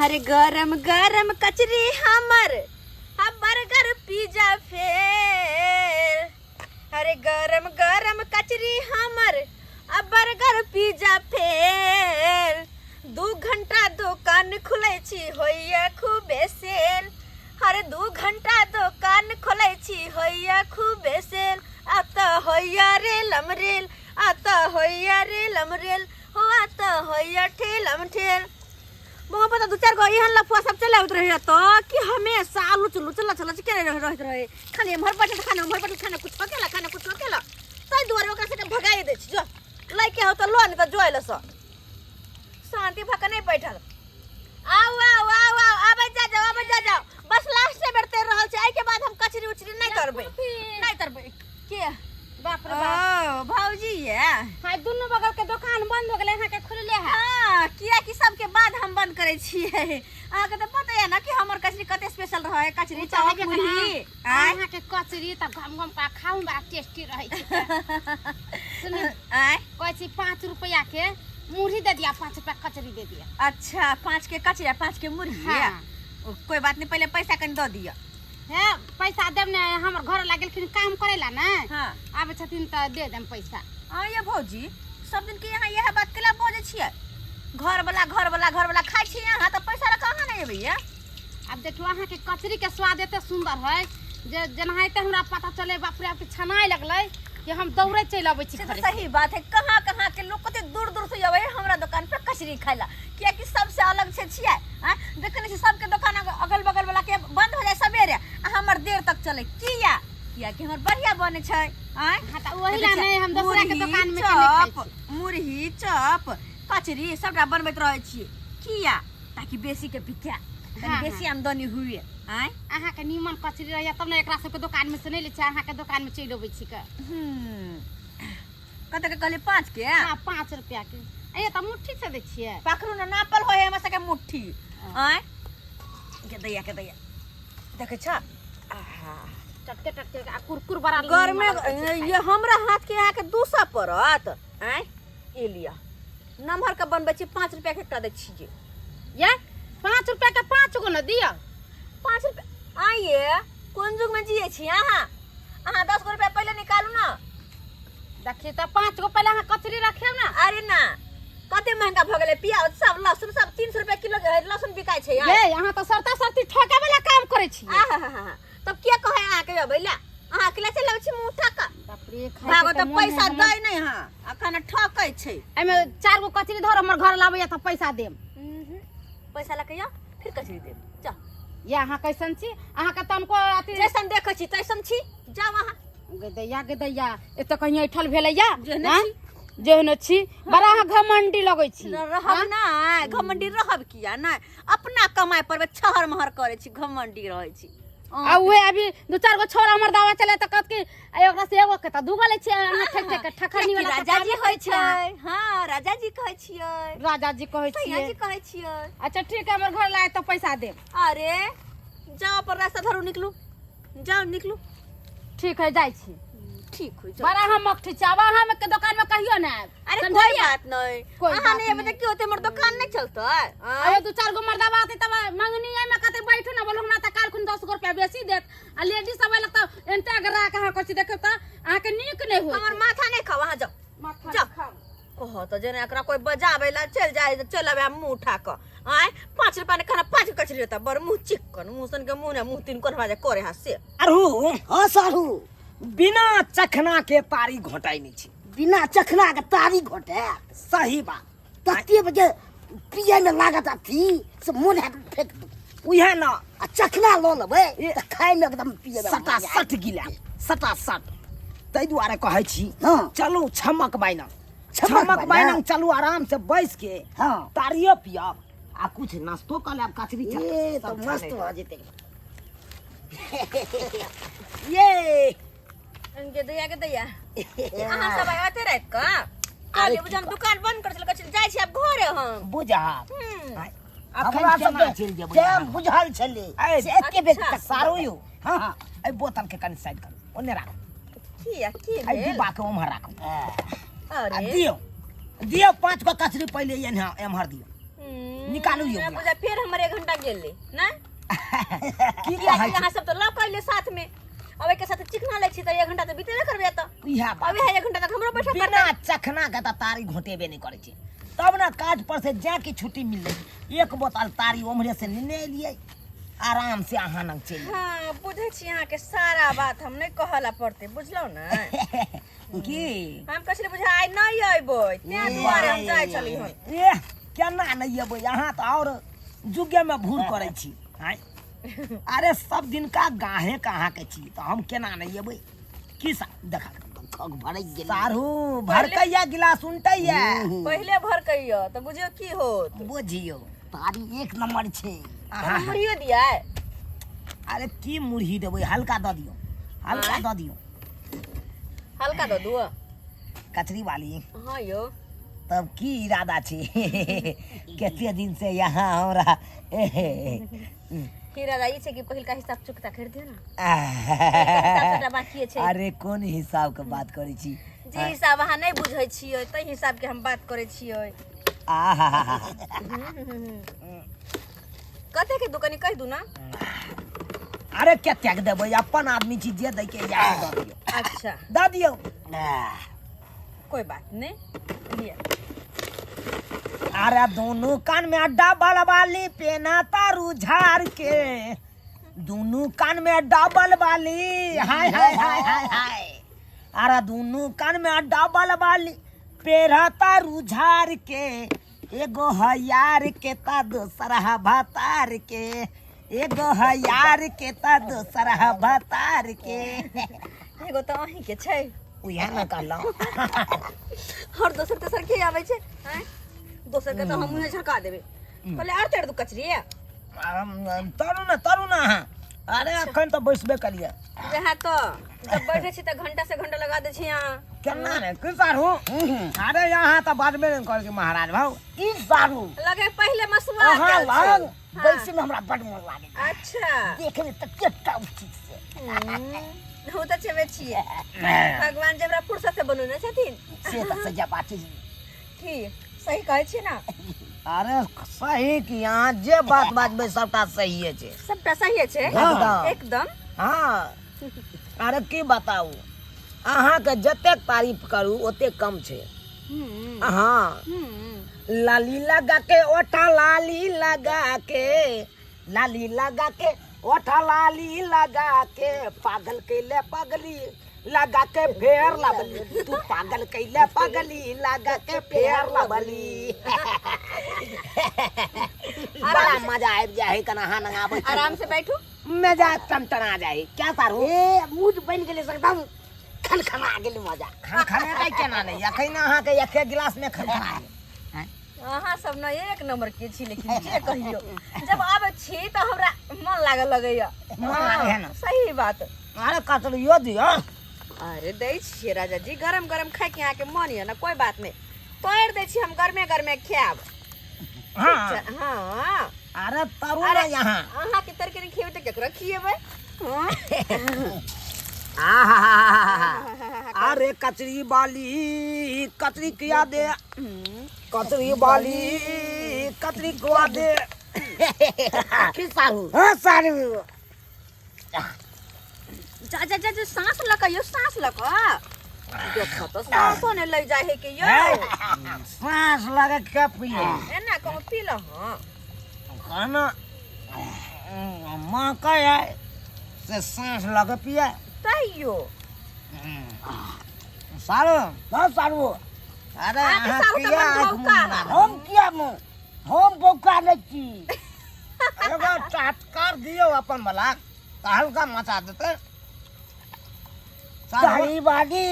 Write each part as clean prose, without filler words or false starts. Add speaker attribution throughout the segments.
Speaker 1: अरे गरम गरम कचरी हमर आ बर्गर पिज्जा फेर। अरे गरम गरम कचरी हमर आ बर्गर पिज्जा फेर। 2 घंटा दोकान खुलै छी, होइया खूबे सेल। अरे 2 घंटा दोकान खोलै छी, होइया खूबे सेल। आ तऽ होइया रेलम रेल, आ तऽ होइया रेलम रेल हो, आ तऽ होइया ठेलम ठेल। बौआ, पता दू चारि गो एहन लफुआ सब चलि आबैत रहैया तऽ कि हमेशा लुच लुच लच लच केने रहैत रहे। खाली एम्हर बैठल खाना, उम्हर बैठल खाना, कुछ केला खाना, कुछ केला। ताहि दुआरे ओकरा सबके भगाइ दै छी। जो लैके हो तऽ लो, नहि तऽ जो अयलसँ शान्ति भऽ कऽ नहि बैठल। आउ आउ आउ आउ, आबै जा जाउ, आबै जा जाउ। बस लास्ट बेर तर रहल छै, एहिके बाद हम कचरी उचरी नहि तरबै, नहि तरबै। के?
Speaker 2: बाप रे बाप!
Speaker 1: ओ भौजी ये।
Speaker 2: हाय, दुनू बगल के दुकान बंद हो गेलै, अहाँ के खुलले है?
Speaker 1: हाँ, कियाकि सबके बाद हम बंद करै छियै। अहाँके तऽ पता है ना कि हमर कचरी कते स्पेशल रहै, कचरी, चावल, मुरही। आय।
Speaker 2: अहाँ के कचरी तऽ गम गम का खाऊ, बड़ा टेस्टी रहै छै। सुनू।
Speaker 1: आय।
Speaker 2: कहै छी 5 रुपया के मुरही दे दिया, 5 रुपया कचरी दे दिया।
Speaker 1: अच्छा, 5 के कचरी आ 5 के मुरही।
Speaker 2: हाँ।
Speaker 1: ओ, कोई बात नहीं, पहले पैसा कनि दऽ दिअ।
Speaker 2: हे, पैसा देब ने, हमर घर लागलखिन काम करै ला ने। आबै छथिन तऽ दे देम पैसा।
Speaker 1: हाँ ये भौजी, सब दिन के यहाँ यह बात केला बजै छियै? घर वाला, घर वाला, घर वाला खाइ छियै अहाँ, तऽ पैसा लऽ कहाँ नहि अबैया?
Speaker 2: आब देखियौ, अहाँके कचरी के स्वाद एते सुंदर है जे जेनाहिते हमरा पता चले, बाप रे बाप, छनाय लगलै कि हम दौड़े चलि अबै छी
Speaker 1: से तऽ
Speaker 2: घरे।
Speaker 1: सही बात है। कहाँ कहाँ के लोग, कते दूर दूर से अबै है हमरा दुकान पे कचरी खाय ला, कियाकि सबसे अलग छै छियै। आँय, देखै नहि छी, सबके दुकान अगल बगल वाला के बंद हो जाए सवेरे आ हमर देर तक चले। किया? कियाकि हमर बढ़िया बने छै। आँय।
Speaker 2: हाँ, तऽ ओही ला
Speaker 1: देखै
Speaker 2: नहि हम दोसरा के
Speaker 1: मुरही,
Speaker 2: दुकान में के नहि खाइ
Speaker 1: चॉप
Speaker 2: छी।
Speaker 1: मुरही, चॉप, कचरी सबटा बनबैत रहै छियै। किया? ताकि बेसी के बिकाय, तनि बेसी आमदनी हुए। आँय।
Speaker 2: अहाँके नीमन कचरी रहैया तब ने एकरा सबके दुकान में से नहि लै छी, अहाँके दुकान में चलि अबै छी के।
Speaker 1: कते के कहलियै, 5 के?
Speaker 2: हाँ, 5 रुपया के। ए तऽ मुट्ठी से दै छियै?
Speaker 1: पकड़ू ने, नापल होय हमरा सबके मुट्ठी। आँय, के दैया, के दैया, देखै छ? आहा।
Speaker 2: टटके टटके आ कुरकुर बड़ा
Speaker 1: गरमे।
Speaker 2: नीमन लगै छै।
Speaker 1: ये हमरा हाथ के अहाँके 200 पड़त। आँय, ई लिअ, नमहर के बनबै छी, 5 रुपया के एकटा दै छियै।
Speaker 2: ये 5 रुपया के 5 गो ने दिअ।
Speaker 1: 5 रुपया? आइए, कोन युग में जिए छी अहाँ? अहाँ 10 गो रुपया पहिले निकालू ना।
Speaker 2: देखिए तऽ 5 गो पहिले अहाँ कचरी रखियौ ने।
Speaker 1: अरे ना, कते महंगा भऽ गेलै प्याज सब, लहसुन सब, 300 रुपया किलो लहसुन बिकाइ छै।
Speaker 2: ये अहाँ तऽ सरता सरती ठके वाला काम करै छी।
Speaker 1: आहा, तब किया कहै अहाँके अबै ला? अहाँ अकेला चलि अबै छी मुँह उठा कऽ।
Speaker 2: बाप रे, खाय
Speaker 1: भागो
Speaker 2: के
Speaker 1: तऽ
Speaker 2: मोन
Speaker 1: पैसा
Speaker 2: है हमर।
Speaker 1: दै नहि अहाँ, अखन ठकै छै।
Speaker 2: एहिमे 4 गो कचरी धर, हमर घर लाबैया तऽ पैसा देब।
Speaker 1: पैसा लऽ के या फिर कचरी देब, जा।
Speaker 2: ये अहाँ कैसन छी? अहाँके तनको अथी
Speaker 1: जैसन देखै छी तैसन छी, जाउ अहाँ।
Speaker 2: गे दैया, गे दैया, एतऽ कहीं ऐठल भेलैया?
Speaker 1: जेहने
Speaker 2: आँय?
Speaker 1: छी।
Speaker 2: जेहने छी, बड़ा अहाँ घमंडी लगै छी।
Speaker 1: रहब नहि घमंडी, रहब किया नहि? अपना कमाइ पर छहर महर करै छी, घमंडी रहै छी।
Speaker 2: आ उहे अभी दू चार गो छोरा हमर दावा चले तऽ कहत कि "ए, ओकरा से एगो के तऽ दूगो लै छियै अहाँ ठेक ठेक के ठकरनी
Speaker 1: कियाकि
Speaker 2: वाला
Speaker 1: राजा जी
Speaker 2: तऽ
Speaker 1: होइ
Speaker 2: कामे करै छियै अहाँ।
Speaker 1: छै। हाँ, राजा जी कहै छियै।
Speaker 2: राजा जी कहै
Speaker 1: सैया
Speaker 2: छियै।
Speaker 1: जी कहै छियै।
Speaker 2: अच्छा ठीक है, हमर घर लाए तऽ पैसा देब।
Speaker 1: अरे जाओ, पर रास्ता धरू, निकलू, जाओ, निकलू।
Speaker 2: ठीक है, जाइ छी।
Speaker 1: ठीक हो जाओ।
Speaker 2: बड़ा हम मकठी छी, आब अहाँ के दुकान में कहियो ना आयब।
Speaker 1: अरे कोई
Speaker 2: समझलियै?
Speaker 1: बात नहीं।
Speaker 2: कोई
Speaker 1: अहाँ
Speaker 2: बात
Speaker 1: नहीं अबै तऽ
Speaker 2: नहीं।
Speaker 1: की होतै? हमर दुकान नहीं चलतै? आँय?
Speaker 2: अरे दू चार गो मर्दाबा आते तब मंगनी में कहते बैठू ना, बोलो हमरा तऽ काल्हि खुन 10 गो रुपया बेसी देत। आ लेडीज सब अयलक तऽ एनते अगरा के अहाँ कहै छी, देखियौ तऽ अहाँके नीक नहि होइत।
Speaker 1: हमर माथा नहीं खाओ, अहाँ जाओ।
Speaker 2: माथा
Speaker 1: जाओ।
Speaker 2: खाउ।
Speaker 1: कह तऽ जेना एकरा कोई बजाबै ला चलि जाय, चलि आबै मुँह उठा कऽ। आँय, 5 रुपया ने खाना, 5 कचरी रहता, बड़ मुँह चिक्कन, मुँह सन के मुँह ने मुँह तीन कोन जे करे हा से।
Speaker 3: अरहू।
Speaker 4: हाँ साढ़ू।
Speaker 3: बिना चखना के तारी घोटाइ नहि छै।
Speaker 4: बिना चखना के तारी घोटे?
Speaker 3: सही बात।
Speaker 4: तते बजे पिए में लागत अथी से मोन हैत फेंक दू।
Speaker 3: उएह न।
Speaker 4: आ चखना लऽ लेबै तऽ खाय में एकदम पिए में
Speaker 3: सटा
Speaker 4: मजा आयत।
Speaker 3: सट गिला सटा सट, ताहि दुआरे कहै छी। चलू छमक बाइना।
Speaker 4: छमक
Speaker 3: छमक
Speaker 4: बाइना?
Speaker 3: बाइना चलू, आराम से बैस के तारियो पियब आ कुछ नाश्तो कऽ लेब, कचरी चाट
Speaker 4: ए
Speaker 3: सब
Speaker 4: तऽ मस्त
Speaker 3: छानै।
Speaker 4: भऽ जेतै।
Speaker 3: ये
Speaker 1: के दैया, के दैया, अहाँ सब आते राति कऽ? कहलियै बुझ हम दुकान बंद कर चल जाइ छी आब घरे हम।
Speaker 3: बुझा
Speaker 4: हमरा
Speaker 3: अखन केना
Speaker 4: सबके
Speaker 3: चलि जेबै?
Speaker 4: टाइम बुझल छलै
Speaker 3: ऐ,
Speaker 4: से एके बेर
Speaker 1: अच्छा।
Speaker 4: तक
Speaker 3: सारू यौ, हाँ हाँ, एहि बोतल के कनि साइड करू, ओने राखू।
Speaker 1: किया, की
Speaker 3: एहि
Speaker 1: भेल?
Speaker 3: डिब्बा के ओम्हर राखू। आ
Speaker 1: अरे
Speaker 3: दियौ, दियौ, 5 गो कचरी पहिले एन्हा एम्हर दियौ। निकालू यौ
Speaker 1: ना बुझा फेर हमर एक घंटा गेलै ना।
Speaker 3: की
Speaker 1: किया
Speaker 3: कहै
Speaker 1: कि अहाँ सब तऽ लऽ कऽ अयलियै साथ में, अब एहिके साथ चिकना लै छी तऽ एक घंटा तऽ बीतेबे करबै एतऽ।
Speaker 3: इएह बात।
Speaker 1: अब इएह एक घंटा तक हमरो बैठे
Speaker 3: बिना चखना के तऽ तारी घोटेबे नहि करै छै। तब ने काज पर से जाके छुट्टी मिललै, एक बोतल तारी ओम्हरे से नेने एलियै, आराम से अहाँ लग चलि।
Speaker 1: हाँ बुझै छी अहाँके सारा बात, हम नहि कहऽ ला पड़तै, बुझलहुँ ने?
Speaker 3: की
Speaker 1: हम कहै छलियै बुझा आइ नहि अयबै, तें दुआरे हम जाइ छली हन।
Speaker 3: एह, केना नहि अयबै? अहाँ तऽ आओर जुगेमे भूर करै छी। आँय, अरे सब दिनका गाहेक अहाँके छी तऽ हम केना नहि अयबै? की सा देखा
Speaker 4: खग भरैक गेलै
Speaker 3: सारू भरकैया गिलास उनटैया।
Speaker 1: पहिले भरकैया तऽ बुझियौ की होत।
Speaker 3: बुझियौ
Speaker 4: तारी एक नंबर छै।
Speaker 3: आहा।
Speaker 1: मुड़ियो दिया?
Speaker 3: अरे की मुरही देबै, हल्का दऽ दियौ, हल्का
Speaker 1: आँय?
Speaker 3: दऽ दियौ।
Speaker 1: हल्का दऽ दिअ।
Speaker 3: कचरी वाली।
Speaker 1: हाँ यौ।
Speaker 3: तब की इरादा छै? कते दिन से यहाँ हमरा
Speaker 1: की इरादा ई छै कि पहिलका हिसाब चुकता कर दियौ ने, हिसाब सबटा बाकिए छै।
Speaker 3: अरे कोन हिसाब के बात करै छी?
Speaker 1: जे हिसाब अहाँ नहि बुझै छियै ताहि हिसाब के हम बात करै छियै।
Speaker 3: आहा।
Speaker 1: कते के दुकानी कहि दू ना।
Speaker 3: अरे कतेक देबै, अपन आदमी छी, जे दै के इएह दऽ दियौ।
Speaker 1: अच्छा
Speaker 3: दऽ दियौ।
Speaker 1: कोई बात नहीं, लिअ।
Speaker 3: अरे दोनों कान में डबल वाली पेना तारू झाड़ के, दोनों कान में डबल वाली, हाय हाय हाय हाय हाय। अरे दोनों कान में डबल वाली पेरा तारू झाड़ के, एगो here के ता दोसर हा भतार के, एगो here के ता दोसर हा भतार के।
Speaker 1: एगो तऽ अहीं के छै।
Speaker 3: उएह ने कहलहुँ।
Speaker 1: और दोसर तेसर के आबै छै? आँय? दोसर के तऽ हम मुँहे झरका देबै। पहिले आर तर दू कचरी।
Speaker 3: तरू ने, तरू ने अहाँ। अरे अखन तऽ बैसबे करियै।
Speaker 1: वएह तऽ, जब बैठे छी तऽ घंटा से घंटा लगा दै छी अहाँ।
Speaker 3: केना ने की सारू? अरे यहाँ तऽ बाजबे नहि करै छी महाराज भाऊ।
Speaker 4: की सारू?
Speaker 1: लगे पहिले मसुआ
Speaker 4: अहाँ
Speaker 1: गेल छै।
Speaker 4: लग बैसे में हमरा बड मोन लागे।
Speaker 1: अच्छा।
Speaker 4: देखे में तते उचित से।
Speaker 1: ओ तऽ छेबे छियै, भगवान जे हमरा फुर्सत से बनौने छथिन
Speaker 4: से तऽ सही बात छै।
Speaker 1: की सही कहै छी ना?
Speaker 3: अरे सही कि अहाँ जे बात बाजबै सबटा सहिए छै।
Speaker 1: सबटा सहिए छै।
Speaker 3: एकदम।
Speaker 1: एकदम।
Speaker 3: हाँ अरे की बताउ, अहाँके जतेक तारीफ करू ओतेक कम छै। हाँ लाली लगा के ओठा लाली लगा के, लाली लगा के ओठा लाली लगा के, पागल कैले पगली लगा के फेर लबली, तू पागल कैले पगली लगा के फेर लबली। बड़ा मजा आबि जाइ है कना अहाँ नंगाबै।
Speaker 1: आराम से बैठू,
Speaker 3: मजा टनटना जाइ। क्या सारू?
Speaker 4: ए मूड बनि गेलै, एकदम खनखना गेलै मजा।
Speaker 3: खनखनेतै केना नहि, एखन अहाँके एके गिलास में खनखना गेल।
Speaker 1: अहाँ सब ने एक नंबर के छी, लेकिन जे कहियो जब आबै छी तऽ हमरा मन लागऽ लगैया।
Speaker 3: मन लागै है ने?
Speaker 1: सही बात।
Speaker 3: अरे कचरियो दियौ।
Speaker 1: अरे दै छियै राजा जी, गरम गरम खायके अहाँके मन यऽ ने? कोई बात नहि, तोड़ि दै छी हम, गरमे गरमे खायब।
Speaker 3: हाँ।
Speaker 1: हाँ।
Speaker 3: अरे तरू
Speaker 1: अरे
Speaker 3: ने यहाँ
Speaker 1: अहाँके तरकारी खिएबै तऽ केकरो खिएबै? हाँ?
Speaker 3: आहा, अरे कचरी वाली कचरी किया दे, कचरी वाली कचरी खुआ दे।
Speaker 4: की सारू?
Speaker 3: हाँ सारू।
Speaker 1: जा जा जा जा, साँस लऽ कऽ यौ, साँस लऽ कऽ देखो तऽ साँसो नहि लग जाइ है के यौ।
Speaker 3: साँस लगे के पिए?
Speaker 1: एना कहूँ पी लऽ। हाँ
Speaker 3: खाना महकै है से साँस लगे पिए।
Speaker 1: तैयो
Speaker 3: सारू।
Speaker 4: हाँ सारू।
Speaker 3: अरे
Speaker 1: अहाँके
Speaker 3: अहाँ
Speaker 1: सारू तऽ
Speaker 3: किया
Speaker 1: बड़
Speaker 3: आँखि
Speaker 1: भौका
Speaker 3: मुन्ना
Speaker 1: है।
Speaker 4: हम किया मुँह, हम बौका नहि छी।
Speaker 3: एगो चटकार दियौ अपन वाला तऽ हल्का मचा देतै सारू।
Speaker 4: तारी वाली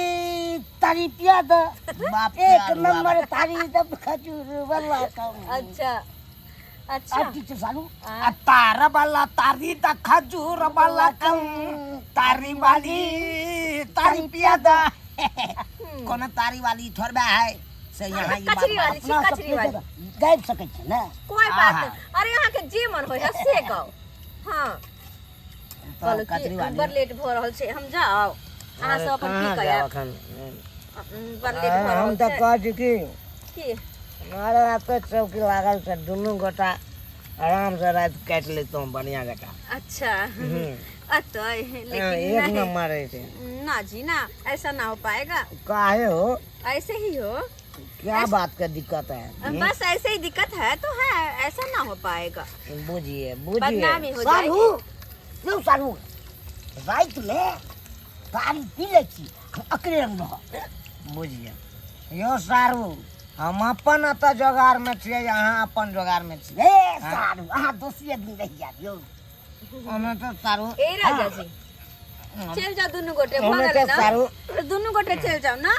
Speaker 4: तारी पिया द।
Speaker 3: बाप के
Speaker 4: एक
Speaker 3: आलू
Speaker 4: नंबर तारी दब खजूर वाला कम।
Speaker 1: अच्छा अच्छा।
Speaker 4: अब की छै सारू?
Speaker 3: आ तार वाला तारी द खजूर वाला कम, तारी वाली तारी पिया द। कोनो तारी वाली थोड़बे है से यहाँ ई बात।
Speaker 1: कचरी वाली छी।
Speaker 4: अपना सब
Speaker 1: कचरी वाली
Speaker 4: गाबि सकै छी ने?
Speaker 1: कोई बात
Speaker 3: आहा।
Speaker 1: नहीं, अरे अहाँके जे मन होइ है से गाउ। हाँ
Speaker 3: तऽ
Speaker 1: कहलहुँ
Speaker 3: कचरी
Speaker 1: कि
Speaker 3: वाली
Speaker 1: बड़ लेट भऽ रहल छै, हम जाउ, अहाँ सब अपन
Speaker 3: कहाँ
Speaker 1: पी कऽ
Speaker 3: जाउ
Speaker 1: आयब।
Speaker 3: एखन?
Speaker 1: बड़ लेट भऽ
Speaker 3: हम
Speaker 1: रहल
Speaker 3: तऽ
Speaker 1: छै।
Speaker 3: कहै छी कि
Speaker 1: की?
Speaker 3: अरे एतऽ चौकी लागल छै, दुनू गोटा आराम से राति काटि लेतहुँ बढ़िया जकाँ।
Speaker 1: अच्छा, अतः लेकिन
Speaker 3: एक
Speaker 1: नहीं।
Speaker 3: नंबर है छै।
Speaker 1: ना जी ना, ऐसा ना हो पाएगा।
Speaker 3: काहे हो?
Speaker 1: ऐसे ही हो।
Speaker 3: क्या बात का दिक्कत है?
Speaker 1: बस ऐसे ही दिक्कत है तो है, ऐसा ना हो पाएगा।
Speaker 3: बुझिए बुझिए।
Speaker 1: बदनामी हो
Speaker 4: सारू
Speaker 1: जाएगी।
Speaker 4: यौ सारू, राति में तारी पी लै छी, हम अकरे रंग रहब।
Speaker 3: बुझिए यो सारू, हम अपन एतऽ जोगार में छियै, अहाँ अपन जोगार में छियै।
Speaker 4: ए सारू, अहाँ दोषी आदमी रहि जायब यौ।
Speaker 3: ओना तऽ सारू,
Speaker 1: ए राजा जी, चल जाओ दुनू गोटे, भऽ
Speaker 3: ओना
Speaker 1: गेलै
Speaker 3: तऽ
Speaker 1: ना?
Speaker 3: सारू,
Speaker 1: दुनू गोटे चल जाओ ना,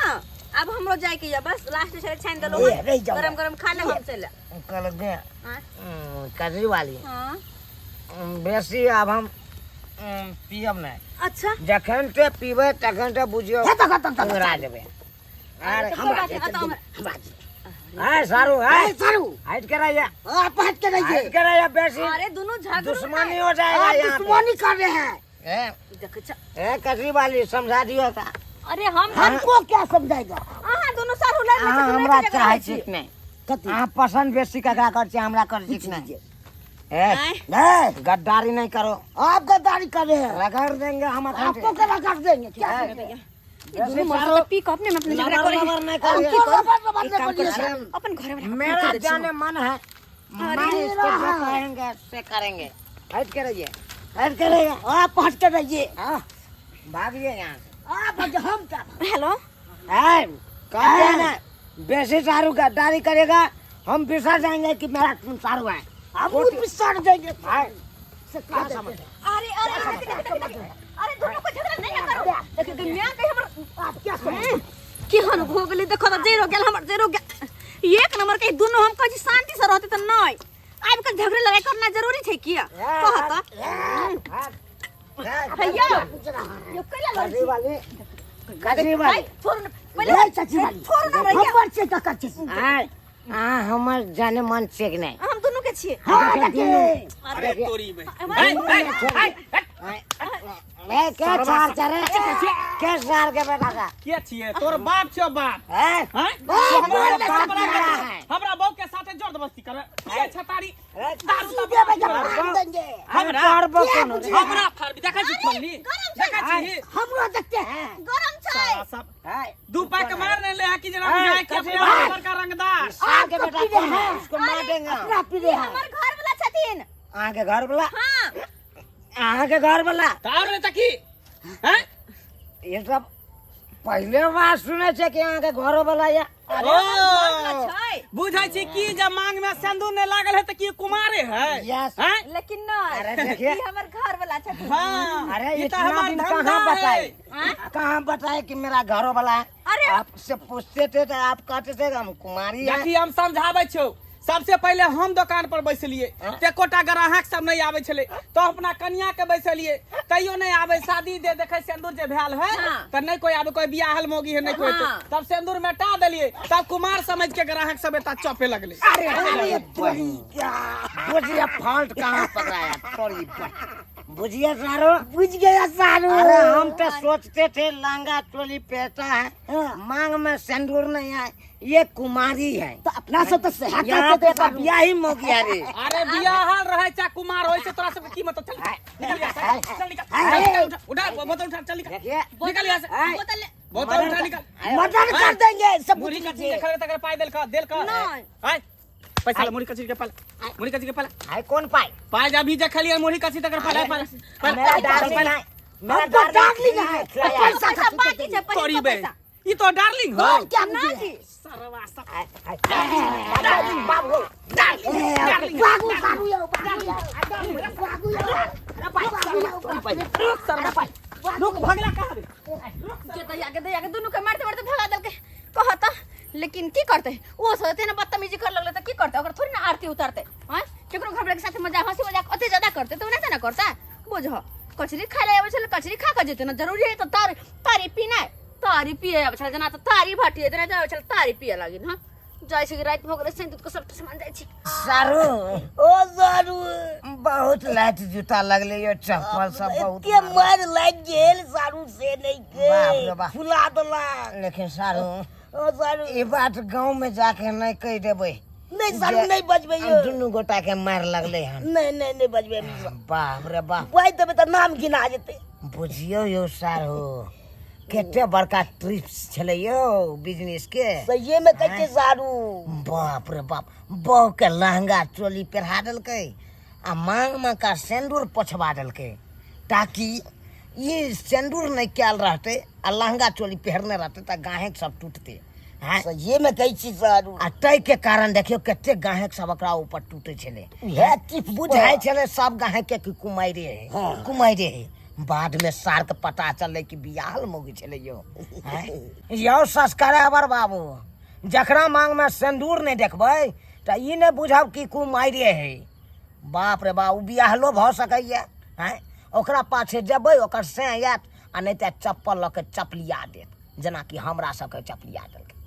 Speaker 1: अब हमरो जाए के या बस लास्ट छले छानि देलहुँ।
Speaker 4: ए, रहि जाओ।
Speaker 1: गरम गरम खा लेब, हम चल आयब।
Speaker 3: कहलक जे
Speaker 1: आँय?
Speaker 3: कजरी वाली,
Speaker 1: हाँ।
Speaker 3: बेसी आब हम पियब नहि।
Speaker 1: अच्छा।
Speaker 3: जखन ते पीबै तखन ते बुझियौ
Speaker 4: खतम खतम खतम।
Speaker 3: उंगरा जेबै। अरे
Speaker 1: तो कोई
Speaker 4: हमरा
Speaker 1: बात
Speaker 4: जे
Speaker 1: नहीं,
Speaker 4: चल
Speaker 1: हमरा
Speaker 4: हमरा जे।
Speaker 3: है सारू, है
Speaker 4: ए सारू,
Speaker 3: हट के रहिए,
Speaker 4: आप हट के रहिए।
Speaker 3: हट के रहिए, बेसी
Speaker 1: अरे दुनू झगड़ू
Speaker 3: दुश्मनी हो जाएगा।
Speaker 4: आप
Speaker 3: यहाँ पे।
Speaker 4: दुश्मनी कर रहे हैं।
Speaker 3: ए,
Speaker 1: देखै छ।
Speaker 3: ए कजरी वाली, समझा दियो का।
Speaker 1: अरे हम
Speaker 4: हमको क्या समझाएगा?
Speaker 1: अहाँ दुनू सारू लड़
Speaker 3: अहाँ
Speaker 1: ले।
Speaker 3: हमरा चाहै छी कि नहि?
Speaker 4: कथी?
Speaker 3: अहाँ पसंद बेसी ककरा कर छी, हमरा कर छी कि नहि?
Speaker 4: लीजिए।
Speaker 3: ए,
Speaker 4: नहीं,
Speaker 3: गद्दारी नहीं करो।
Speaker 4: आप गद्दारी कर रहे हैं।
Speaker 3: रगड़ देंगे हम अखन।
Speaker 4: आपको क्या रगड़ देंगे? क्या
Speaker 3: ए,
Speaker 4: देंगे?
Speaker 1: दुनू मर्द तऽ पी कऽ अपने में अपने झगड़ा
Speaker 3: लबर
Speaker 1: करै।
Speaker 3: लबर नहीं करिए।
Speaker 4: हमको रबर रबर
Speaker 1: एक
Speaker 4: नहीं
Speaker 1: काम
Speaker 4: बोलिए।
Speaker 1: करू, अपन घरे वाला
Speaker 3: मेरा जाने मन है, मैं इसको जो कहेंगे से करेंगे। हट के रहिए,
Speaker 4: हट के रहिए, आप हट के रहिए।
Speaker 3: हाँ, भागिए यहाँ से।
Speaker 4: आप हट, हम क्या?
Speaker 1: हेलो।
Speaker 3: है, कहते हैं ना, बेसी सारू गद्दारी करेगा, हम बिसर जाएंगे कि मेरा खून सारू है।
Speaker 4: हम खुद बिसर जाएंगे।
Speaker 3: है,
Speaker 4: से क्या समझ?
Speaker 1: अरे अरे अरे, देख, देख, देख, देख। अरे दुनू को झगड़ा नहीं ना करो। देख देख, मैं कहीं हमर
Speaker 4: आप क्या समझ?
Speaker 1: केहन भो गेलै, देखो तऽ जरि गेल हमर, जरि गेल। एक नंबर के दुनू, हम कहै छी शांति से रहते तऽ नहि, आबि कऽ झगड़े लड़ाई करना जरूरी छै किया, कह तऽ। हैया यो कैला लड़ै
Speaker 3: कजरी
Speaker 1: छी?
Speaker 3: वाली, कजरी वाली।
Speaker 1: है, छोड़ न पहिले।
Speaker 4: नहीं चाची वाली,
Speaker 1: छोड़ न भैया।
Speaker 4: हम बच्चे का कच्चे।
Speaker 3: आय, आ हमर जाने मन छै कि नहि?
Speaker 1: हम दुनू के छियै।
Speaker 4: हाँ देखिए।
Speaker 5: अरे तोरी में
Speaker 3: ए, के चार चारे के सार के बेटा का
Speaker 5: के छियै? तोर बाप छियो बाप।
Speaker 3: हैं?
Speaker 5: हैं?
Speaker 3: बाप
Speaker 5: हमरा
Speaker 3: बाप
Speaker 5: हमरा
Speaker 3: मेरा है।
Speaker 5: हमरा बहू के साथे जबरदस्ती करे के छतारी
Speaker 3: अरे,
Speaker 5: दारू
Speaker 4: सीधे भैया मार देंगे।
Speaker 5: हमरा
Speaker 3: पारबो कोनो रे।
Speaker 5: हमरा फाड़बी, देखै छी छोलनी, देखै छी।
Speaker 4: हमरो देखते हैं।
Speaker 1: गरम छै।
Speaker 5: साला सब
Speaker 3: है,
Speaker 5: दू पैक मार नहीं ले है कि जना
Speaker 3: है,
Speaker 5: बुझाए कि
Speaker 3: कथी
Speaker 5: अपने
Speaker 3: बात?
Speaker 5: बड़का रंगदार।
Speaker 3: सार के
Speaker 4: आपको
Speaker 3: बेटा
Speaker 4: पीले
Speaker 3: कौन है?
Speaker 4: हैं।
Speaker 3: इसको मार देंगे हम।
Speaker 4: अपना पीले हैं।
Speaker 1: हमर घर वाला छथिन।
Speaker 3: अहाँके घर वाला?
Speaker 1: हाँ।
Speaker 3: अहाँके घर वाला?
Speaker 5: तार ने तकी हैं?
Speaker 3: ये सब पहिले बार सुनै छै कि अहाँके घरो वाला या।
Speaker 5: ओ
Speaker 1: छै।
Speaker 5: बुझै छी कि जब मांग में सिंदूर नहीं लागल है त की कुमारे है?
Speaker 3: यस।
Speaker 5: हैं?
Speaker 1: लेकिन नहीं,
Speaker 3: अरे देखिए।
Speaker 1: ई हमर घर वाला छथिन।
Speaker 5: हाँ।
Speaker 3: अरे
Speaker 5: ई त
Speaker 3: इतना
Speaker 5: हमार
Speaker 3: दिन
Speaker 5: धंधा
Speaker 3: कहाँ
Speaker 5: है।
Speaker 3: बताए, कहाँ बताए कि मेरा घरो वाला है?
Speaker 1: अरे।
Speaker 3: आपसे पूछते थे तो आप कहते थे कि हम कुमारी है।
Speaker 5: देखी, हम समझाबै छौ। सबसे पहिले हम दुकान पर बैसलिए, एकोटा ग्राहक सब नहीं आबै छलै, तो अपना कनिया के बैसलिए, तैयो नहीं आबै। शादी दे देखै सिंदूर जे भेल है
Speaker 1: हाँ।
Speaker 5: त नहीं कोई आबै, कोई बियाहल मौगी है नहीं कोई।
Speaker 1: हाँ।
Speaker 5: तब सिंदूर मेटा देलिए, तब कुमार समझ के ग्राहक सब एता चौपे लगले।
Speaker 3: अरे
Speaker 4: अरे तोरी क्या?
Speaker 3: बुझिए फॉल्ट कहाँ पकड़ाया तोरी, बुझिए सारो।
Speaker 4: बुझ गया सारू।
Speaker 3: अरे हम तो सोचते थे लहंगा चोली पहनता है,
Speaker 4: हाँ।
Speaker 3: मांग में सिंदूर नहीं है, ये कुमारी है।
Speaker 4: तो अपना सब तो सहा
Speaker 3: यहाँ
Speaker 4: करते
Speaker 3: पे
Speaker 4: थे
Speaker 3: तो
Speaker 4: सारू।
Speaker 3: बियाह ही मौगी रे।
Speaker 5: अरे बियाहल रहे चाहे कुमार होय से तोरा सब की मतलब? चल निकल यहाँ से, चल निकल, चल निकल, उठा उठा बोतल उठा, चल निकल।
Speaker 3: देखिए।
Speaker 5: निकल यहाँ से।
Speaker 3: आय।
Speaker 1: बोतल
Speaker 5: बोतल उठा, निकल।
Speaker 4: मर्डर कर देंगे सब।
Speaker 5: मुरही कचरी के खड़े तकर पाई देल का, देल का।
Speaker 1: नहीं।
Speaker 5: आय पैसा ले, मुरही कचरी के पाल, मुरही कचरी के पाल।
Speaker 3: आय कौन पाई?
Speaker 5: पाई अभी जे खलिए मुरही कचरी तकर पाल, पाल पाल।
Speaker 3: मेरा डार्लिंग है, मेरा
Speaker 4: हमको
Speaker 3: डार्लिंग
Speaker 4: डार्लिंग है।
Speaker 3: खिलाया।
Speaker 4: पैसा
Speaker 1: पैसा बाकी छै, पहिलका
Speaker 5: तोरी बे,
Speaker 1: पैसा।
Speaker 5: ई तो डार्लिंग हो।
Speaker 4: और क्या
Speaker 1: ना
Speaker 4: मुझे
Speaker 1: जी।
Speaker 5: सरवा सब।
Speaker 3: आय, आय, डार्लिंग बाबू।
Speaker 5: डार्लिंग।
Speaker 4: बागू सारू यो, बागू यो, बागू यो, बागू यो।
Speaker 5: रुक सरवा, रुक, भगला कहाँ रे?
Speaker 1: के दैया के, दैया के, दुनू के मारते मारते भगा देलकै। कहत लेकिन की करते, ओ सब एते ने बदतमीजी कर लगले त की करते? ओकर थोड़ी ना आरती उतारते हैं? केकरो घर के साथे मजाक, हंसी मजाक ओते ज्यादा करते त ओनाहिते ना करता। बुझ, कचरी खाय ले आबै छलै, कचरी खा के जेते ना। जरूरी है त तारी तारी पीनाइ? तारी पिए आबै छलै जेना त तारी भाटिए जेना आबै छलै, तारी पिए लागिन। हाँ, जाइ छी, राति भऽ गेलै, सैंत के सब सामान जाइ छी।
Speaker 3: सारू।
Speaker 4: ओ सारू।
Speaker 3: बहुत लाइट जूता लगले यो, चप्पल सब बहुत।
Speaker 4: एते मार लागि गेल सारू से नहीं के
Speaker 3: बाप रे बाप।
Speaker 4: फुला देला।
Speaker 3: लेकिन सारू,
Speaker 4: ओ सारू।
Speaker 3: ई बात गाँव में जाके नहीं कह देबै।
Speaker 4: नहीं सारू, नहीं बजबै यौ।
Speaker 3: दुनू गोटा के मार लगलै हन।
Speaker 4: नहीं नहीं, नहीं बजबै।
Speaker 3: बाप रे बाप,
Speaker 4: बाजि देबै तऽ नाम गिना जेतै।
Speaker 3: बुझियौ यौ सारू, कते बड़का ट्रिप्स छलै यौ बिजनेस के।
Speaker 4: सहिए में कहै छियै सारू।
Speaker 3: बाप रे बाप, बहू के लहंगा चोली पहिरा देलकै आ मांग में का सिंदूर पोछवा देलकै, ताकि ई सिंदूर नहीं कयल रहतै आ लहंगा चोली पहिरने रहतै तऽ गाहक सब टूटतै। हैं?
Speaker 4: सहिए में कहै छी सारू।
Speaker 3: आ ताहि के कारण देखियौ कते गाहक सब एकरा ऊपर टूटे छलै।
Speaker 4: उएह टिप्स
Speaker 3: बुझाइ छलै सब गाहक के कि कुमारिए है,
Speaker 4: हाँ।
Speaker 3: कुमारिए है। बाद में सार के पता चललै कि बियाहल मौगी छलै यौ। हैं? यौ सब्सक्राइबर बाबू, जकरा मांग में सिंदूर नहीं देखबै तऽ ई नहि बुझब कि कुमारिए है। बाप रे बाप, ओ बियाहलो भऽ सकैए। हैं? ओकरा पाछे जेबै ओकर से आयत, आ नहि तऽ चप्पल लऽ के चपलिया देत, जेनाकि हमरा सबके चपलिया देलकै।